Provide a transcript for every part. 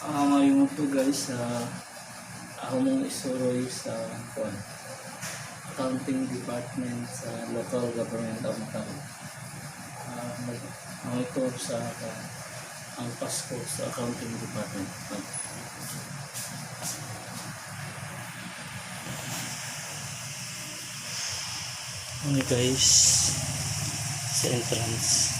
Maayong udto, guys, ako mong isuroy sa kuan, accounting department sa local government of Matalom. Mag monitor sa ang Pasko sa accounting department. Okay guys, sa entrance.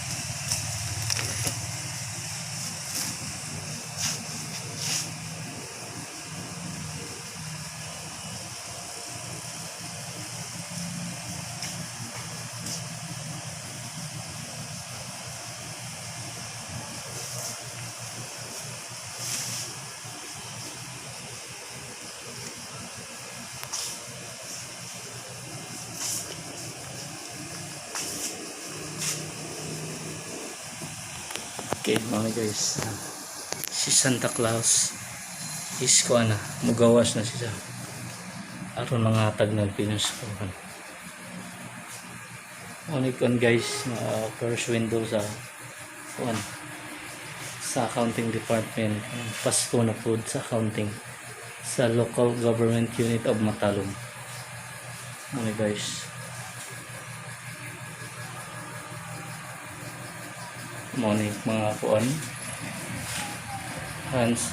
Okay, mga guys, si Santa Claus is kuan na, mugawas na siya. Aron mga tag ng Pinas. Only kuan guys, first window sa kuan sa accounting department. Pasko na po sa accounting sa local government unit of Matalom. Ano, guys? Morning mga kuan, hands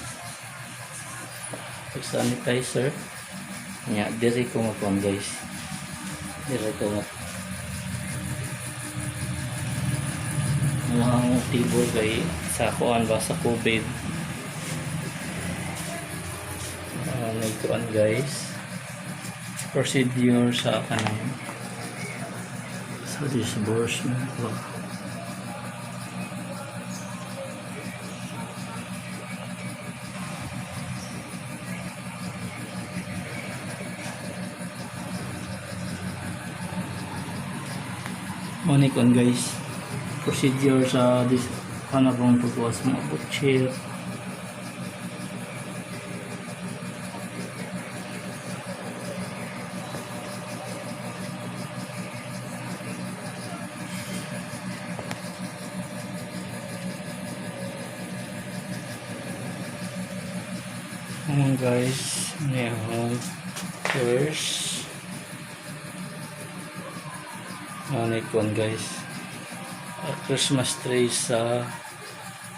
sanitizer nya. Diri ko magkuan, guys, diri ko mag mga table kay sa kuan ba, sa COVID. May kuan guys, procedure sa kanang sa disbursement ba. Mo kuan guys, procedure sa this kanang pagkuha sa mga butcher. Ano guys, ngayon first ano kuan guys, a Christmas tree sa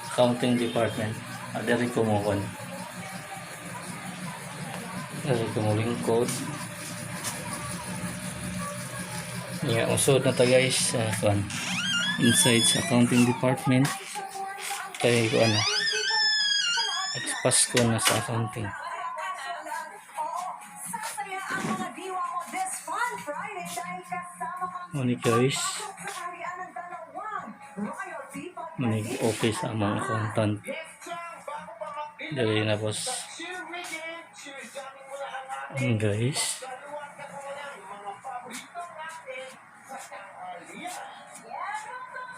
accounting department. Diri ko mo kuan, diri ko mo lingkod niya. Usod na ta guys sa kuan, inside sa accounting department kay kuan na at Pasko na sa accounting. Sasaya ang mga diwa mo this Fun Friday dahil kasama kang Ano guys, sa kaharian ng dalawang royalty. Mani office ang mga accountant diri na, boss. Ano guys?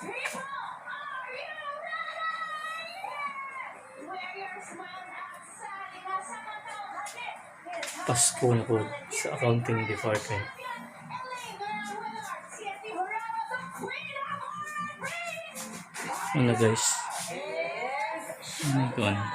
People, are you ready? Wear your smile at sali na sa katauhan. Pasko na po sa accounting department. Ano guys? Ano ko ano?